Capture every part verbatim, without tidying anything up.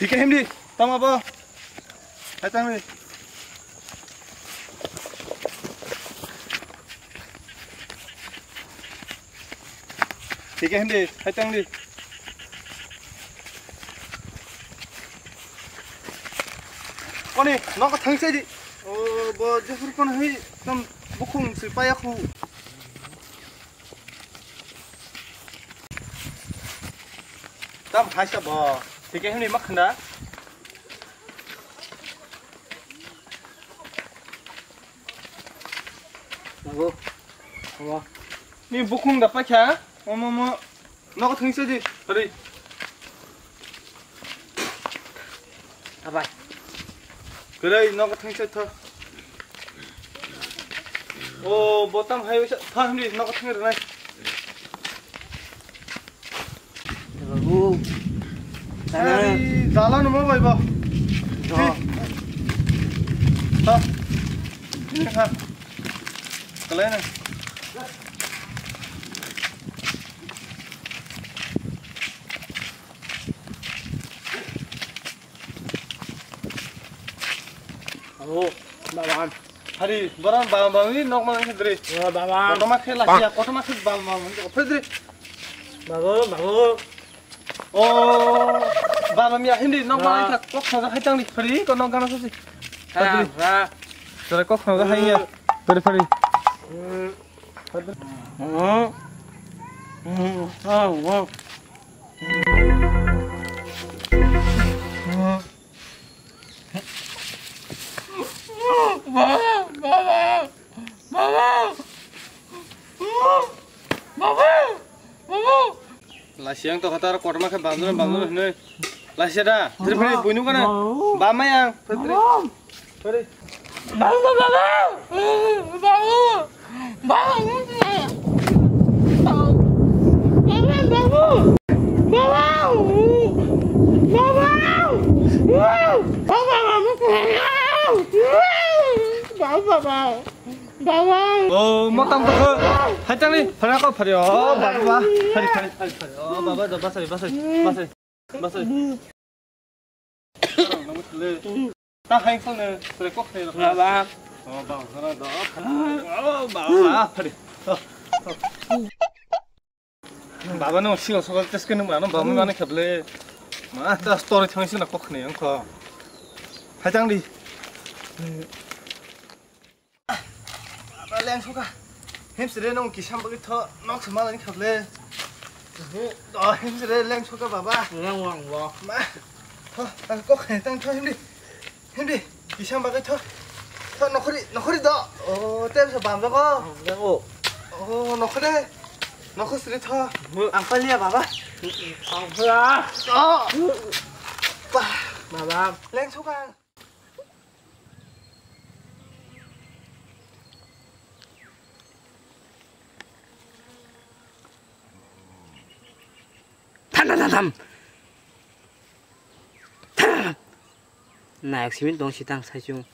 Hike himdi, tamo bo. Hai tangdi. Hike himdi, hai tangdi. Koni, nokha thangsa di. O, bo, jephuru kono hai, tam bukhung si paya khu. Tam hai sa bo. Hike himdi makhanda. Babu, babu. Ni bukhung da pakha. Omo mo. Nogo thangsa di. Hari. Abai. Kwrwi nogo thangsa tho. O botam hai sa tha himdi nogo thang rwnai. Babu. Ari, jala no mo bai ba. Oh. Ha. Ha. Kalai na. Oh, baba. Hari, boran baba, baba, ni nok mana khe dri. Oh, baba. Kotorma khe lasiya, kotorma khe baba, baba, ni khe dri. Babu, babu. Oh, baba, miya hindi nok mana khe kok saja khai tangli. Hari, ko nok gana sasi. Ha, ha. Tara kok saja hai ya. Hari, hari. Hmm. Hmm. Hmm. Hmm. Laisi ang tokha taro kotorma khe bamjano bamjano hinwi. Laisi da, thri phri buinu kana. Bamai ang. Thri phri. Babu, babu, babu, babu, babu, babu. Oh, mo tam to. Hai tangli, phara ko phari. Oh, baba. Phari, phari, phari, phari. Oh, baba, baba, sorry, baba, sorry, baba, sorry. Baba, sorry. Ta hai phone, sore kok ne. Baba. Oh, baba, sore do. Oh, baba, phari. Oh. Baba no sigo sogo test kenu mano baba mano kheble. Ma ta story thang sina kok ne ang ko. Hai tangli. Baba leng soka. Hemsire nong kisam bagwi tho nok se malani khable. Oh, hemsire leng soka baba. Leng wang wo. Ma. Tho, tang kok khe tang tho hemdi. Hemdi. Kisam bagwi tho. Tho nokhori, nokhori do. Oh, tem se bam jago. Leng wo. Oh, nokhore. Nokhosri tho. Ang palia baba. Ang pala. Oh. Bah. Baba. Leng soka. Tham, tham, tham, tham. Tham, tham, tham. Nayok simi tong sitang saichung.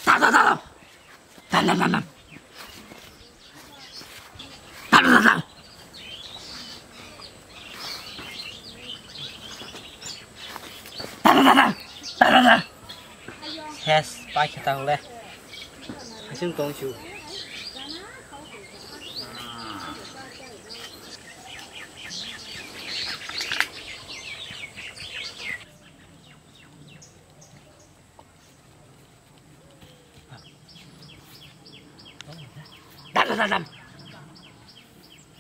Ta, ta, ta, ta. Ta, ta, ta, ta. Ta, ta, ta, ta. Ta, ta, ta, ta. Ta, ta, ta. Ses, pai khe ta hole. Haising tong chu. Dam, dam, dam, dam.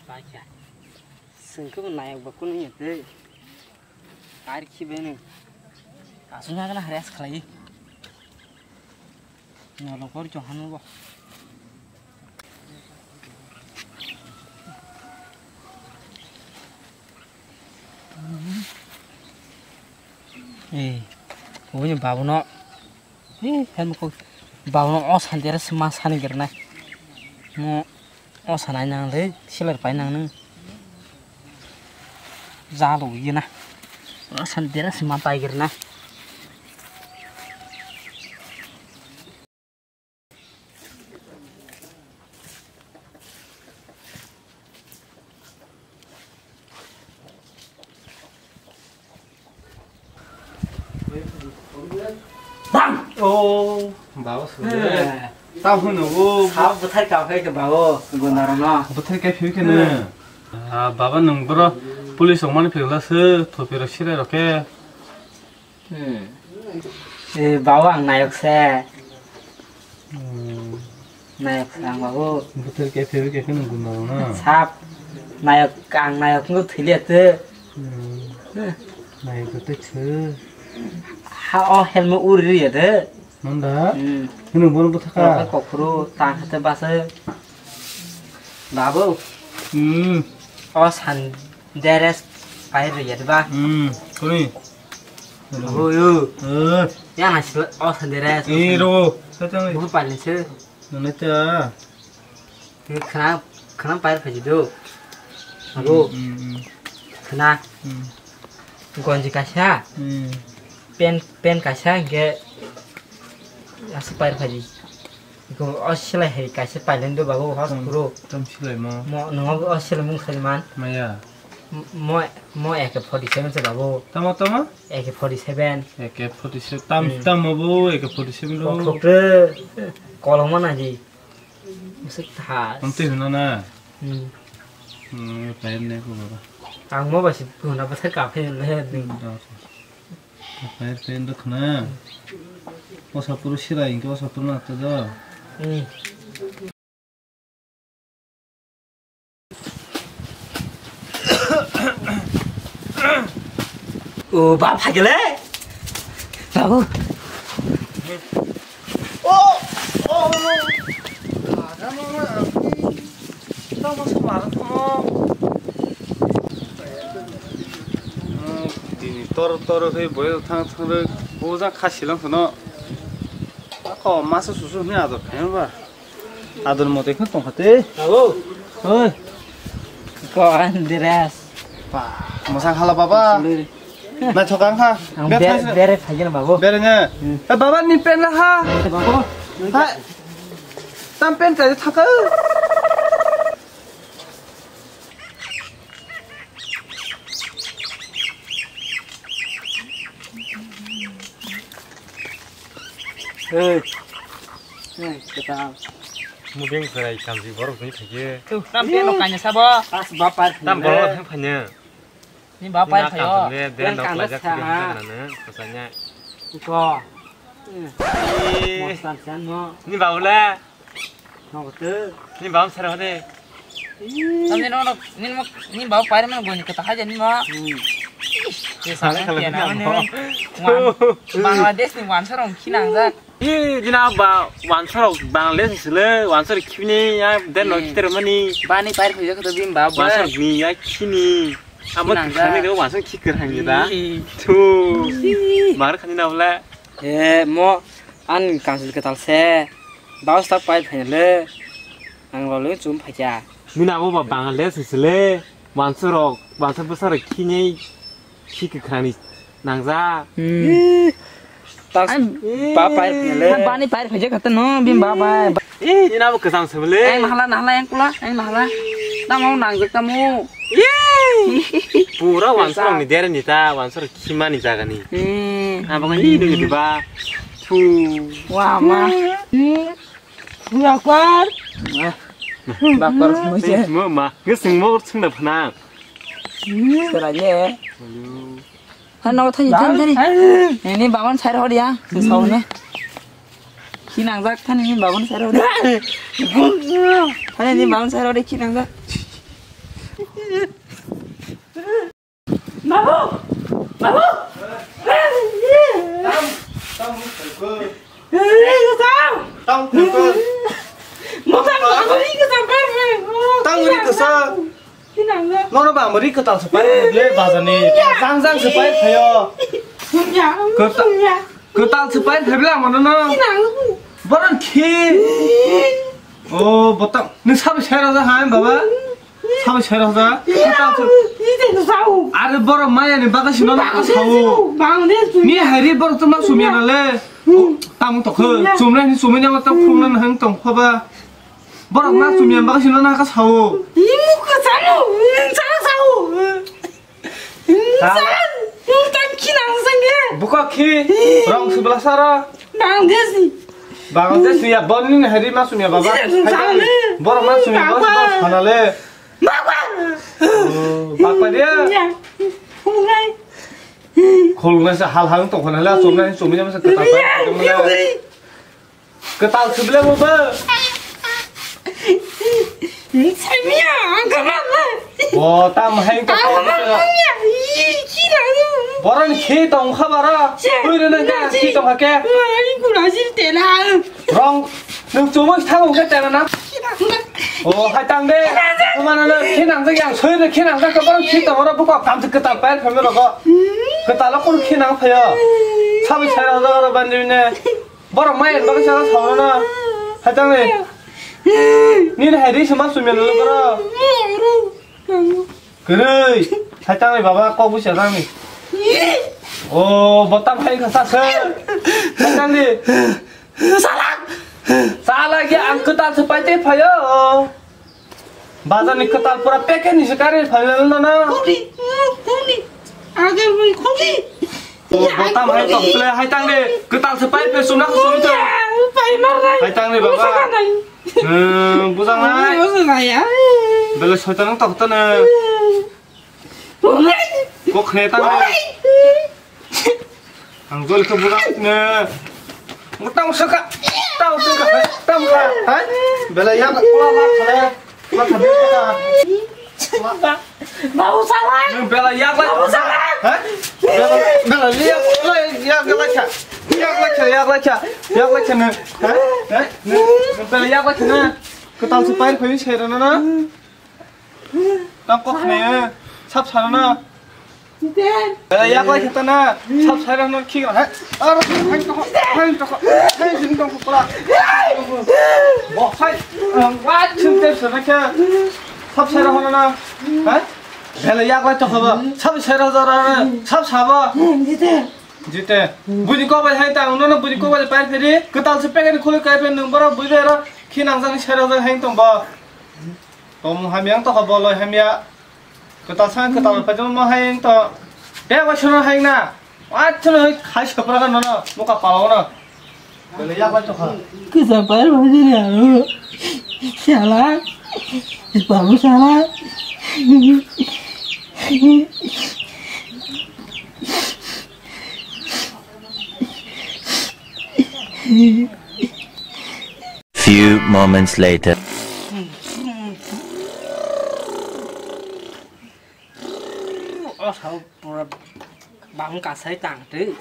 Paikha. Sengke bo nayok ba kunu ya tei. Kair khibe ni. Asung ya kana rest khlai. Nolong kor chong hanu bo. Eh, ubuni babuno, eh, helmet kok babuno o sandera sima sani gernai. Mo o sanai nang le, seler pai nang nung. Jalo yena. O sandera sima pai gernai. Oh, baba sule. Tamo hwnwi. Sab bwthai ka phai khe babo, gundarno. Bwthai ka phai khe no. Ah, baba nwng boro police rok mani phirla se, thopi rok sirai rok khe. Hmm. Eh, babo ang nayok se. Hmm. Nayok se ang babo. Bwthai ka phai khe no gundarno. Sab nayok, ang nayok no thwile te. Hmm. Nayok te thw. Ha, o helmet uri riya de. Nanda? Hmm. Hino bono bwthaka. Kokro tang hate basa. Babu. Hmm. O san deres pai riya de ba. Hmm. Kuni? Babu yo. Eh. Ya na sila o san deres. Eh, ro. Sata. Bu paling se. Nanda ta. Khna, khna pair phaji do. Abo. Hmm, hmm, hmm. Khna. Hmm. Gonji kaisa. Hmm. Pen, pen kaisa hingke asa pair phaji. Iko o silai hai kaisa pailen do babu hos kuro. Tam silai mo. Mo, nongo o silai mung sai man. Maya. M-, mo, mo A K forty seven se babu. Tamo, tamo? A K forty seven. A K forty seven. Tam, hmm, tamo bo A K forty seven lo. Kokro. Koloma na ji. Masuk tas. Tongtwi hwnna na? Hmm. Hmm, pair ne ko baba. Ang mo basi hwnna bwthai ka phai le. Hmm, da. Pair pair do khna. Osa puru sira inke osa puru na ta do. Hmm. O ba phagele. Babu. O, o, o. Tamo samara tamo. Tini tor tor khe boyel thang thang rw. Bo jang kha silang phano. Ako masa susu ni ador khaima ba. Adon mote khon tongkha te. Abo. Oi. Ko Andres. Pa, mosang hala baba. Luri. Na thokang ha. Ang bere phagen babo. Bere nge. Hmm. Eh, baba ni pen la ha. Babo. Ha. Tam pen ka thaka. Hey. Hey, kata. Mubeng serai kamji borok ni thagi. Tu, tam pe lo kanya sabo. Pas bapar. Tam borok thang phanya. Ni bapar phayo. Den dok lajak thagi hana nana, pasanya. Ko. Ni bawle. Nogo te. Ni bam sara hode. Tamni no no ni mo ni bau pair man goni kata haja ni mo. Hmm. Ye sana kala kena ni mo. Bangladesh ni wan sarong khinang jak. Ih, dina ba wan sarong Bangladesh sile wan sarong khibini ya den no khitere mani. Bani pair khuja kata bim ba. Wan sarong ni ya khini. Amo khani de wan sarong khikir hangi da. Thu. Mar khani na bole. Eh, mo an kansil ketal se. Baus tak pai phaile. Ang loloi chum phaikha. Mina bo ba Bangladesh sile. Wansa rok, wansa bwsa rok khinai khi kwkhrani nangja. Hmm. Ih, tas ba pai phaile. Bani pai phaikha kata no bim ba bai. Ih, ina bo kwcham sebele. Ang nahala nahala ang kula, ang nahala. Tamo nangjak tamo. Ih. Pura wansa rok ni dera ni ta, wansa rok khimani jaga ni. Hmm. Abo ni dong di ba. Thu. Wa ma. Bakar. Bakar mo se. Mo ma. Ngising mo sing da phana. Sera ye. Hano thani thani thani. Ni baban sai hor ya. Sing saune. Khinang jak thani ni baban sai hor. Thani ni baban sai hor khinang jak. Babu! Babu! Tam, tam, tam. Tam, tam, tam. Tam ri kasa. Nono ba amari kwtal se pai le bazar ni. Jang jang se pai phayo. Kwtal se pai phaibla mano no. Boron khi. Oh, botang. Ni sabi sai raja hai baba. Sabai sai rok ja. Ita no sao. Are borok maya ni bagwi sino na sao. Bangladesh. Ni hari borok to ma sumya na le. Tam to kho. Sumna ni sumya ma tam khum na hang tong kho ba. Borok ma sumya bagwi sino na ka sao. Imu ka sao. Sao. Sao. Tam khinang sange. Buka khi. Rong subla sara. Bangladesh ni. Bangladesh ni ya, bor ni hari ma sumya baba. Sini sumya. Borok ma sumya baba, baba. Baba. Sanale. Baba. Oh, baba dia. Ya. Khulnai. Khulnai sa hal hal tong khana la, sumnai sumya ma sa ketal. Ya, ketal. Ya. Ketal sebelah mo ba. Samiya, ang kamala. Bo tam hai to. Ang kamala. Ih, kira. Boron khi tong kha bara. Hui re na ka khi tong kha ke. Ai, kura jil tela. Rong, nung chumui thang ke tela na. O, hai tang de. Mana na khi nang jak yang soi de khi nang jak ke boron khi tong ora buka kam ketal pai phamelo ko. Ketal ko khi nang phayo. Sabi sai ra da ra ban de ne. Borok mai en bagwi saka sauna na. Hai tang ni. Nini hai ri sema sumya lolo koro. Kwrwi. Hai tang ni baba kok busa tang ni. O, botam hai kha sa se. Hai tang ni. Salak. Salak ya ang ketal sepai te phayo. Bazar ni ketal pura packet ni se kari phailal no no. Khuli, khuli. Age bui khuli. O, botam hai tok ple hai tang de. Ketal se pai pe sumna ko sumna. Pai mar nai. Hai tang de baba. Busa ka nai. Hmm, busa nai. Busa nai ya. Bele soitan tok to na. Khuli. Kok khne tang de. Ang jol khe budak ne. Tang saka. Tang saka. Tang saka. Hai? Bela yak la la khale. La khale. Babu salah. Nung bela yak la. Babu salah. Hai? Bela bela yak la yak la kha. Yak la kha yak la kha. Yak la kha ne. Hai? Hai? Nung bela yak la kha ne. Ketal sepai khoi se rana na. Tang kok ne, sap sarana. Jiten. Eh, yak lai khata na, sap sarana khik ra. Ar, hai to, hai to, hai jin to pula. Bo hai, wa chim te sarana kya. Sap sarana na. Ha? Bela yak lai to khaba. Sap sarana jara, sap saba. Jiten. Jiten. Buji ko bai hai ta, uno no buji ko bai pai pheri. Ketal se pegani khuli kai phe nung bara buji ra. Khi nang jani sarana hai tong ba. Tong hamya ang tokha boloi hamya. Kwtal sang kwtal phaijak mo hai ang to. Te bai sono hai na. Achhono hai khai sopra no no. Muka palo no. Bele ya bai tokha. Kisa pai ro jini aro. Shala. Babu shala. Few moments later. O sao pura bang kasai tang twi.